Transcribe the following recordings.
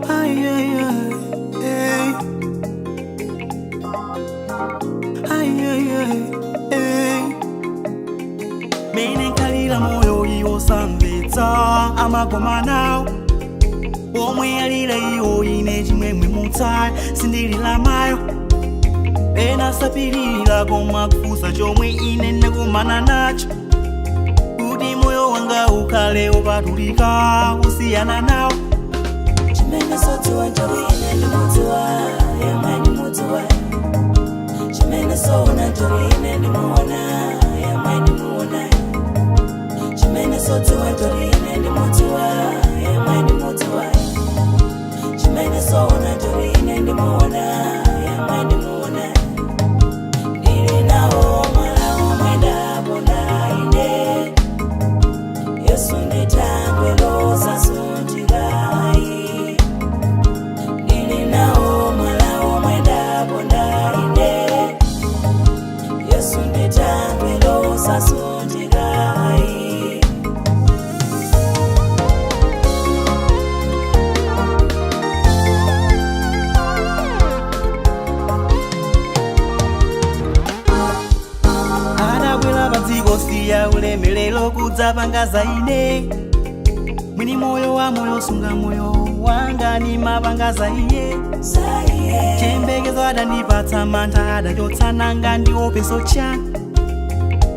Ay, ay, ay, ay. Ay, ay, ay, ay. Mene nkalira moyo iwo samvetsa amakoma nawo omwe alira iwo ine chimwemwe mutsa sindilira mayo ena sapirira koma kufusa chomwe ine ndakumana nacho kuti moyo wanga ukhale upatulika kusiyana nawo. Chimene sodziwa njoki ine ndimudziwa, yemwe ndimudziwa. Chimene soona njoki ine ndimuona, yemwe ndimuona. Chimene sodziwa njoki ine ndimudziwa, yemwe ndimudziwa. Chimene soona njoki ine ndimuona, yemwe ndimuona. Ndili nawo mwala omwe ndaponda ine. Yesu nditangwe losasunthikayi. Ndili nawo mwala omwe ndaponda ine. Yesu nditangwe losasunthikayi. Adabwera pa dziko siya ulemerero kudzapanga za ine mwini moyo wa moyo sunga moyo wanga ni mapanga za iye. Zaiye. Chembekezo adandipatsa mantha adachotsa nanga ndiopeso chani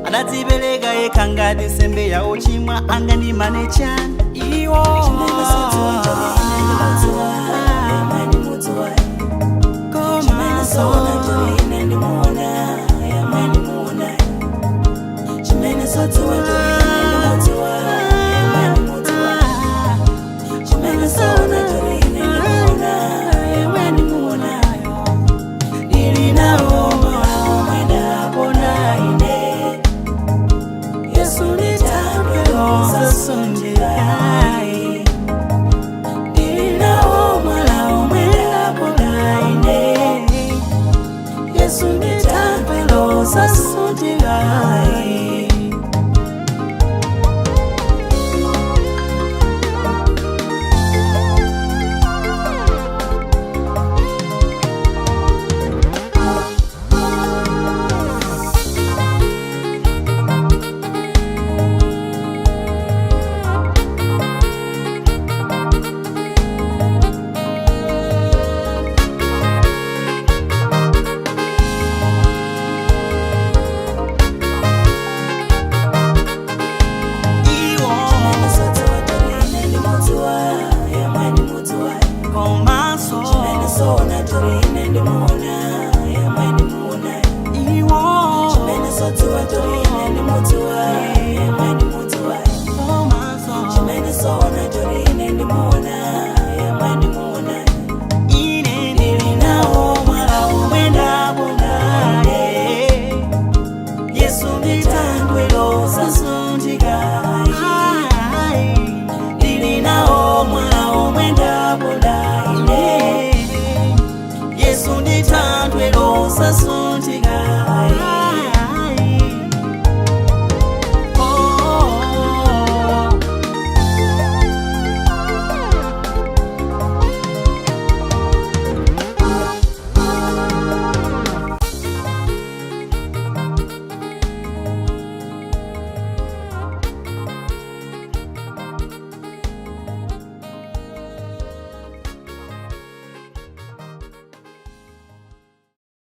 adadzipereka yekha ngati nsembe ya ochimwa anga ndimane chani iwo. Chimene sodziwa njoki ine ndimudziwa, yemwe ndimudziwa. Chimene soona njoki ine ndimuona, yemwe ndimuona. Chimene sodziwa njoki ine ndimudziwa, yemwe ndimudziwa. Chimene soona njoki ine ndimuona, yemwe ndimuona. Ndili nawo mwala omwe ndaponda ine. Yesu nditangwe losasunthikayi. Ndili nawo mwala omwe ndaponda ine. Yesu nditangwe losasunthikayi.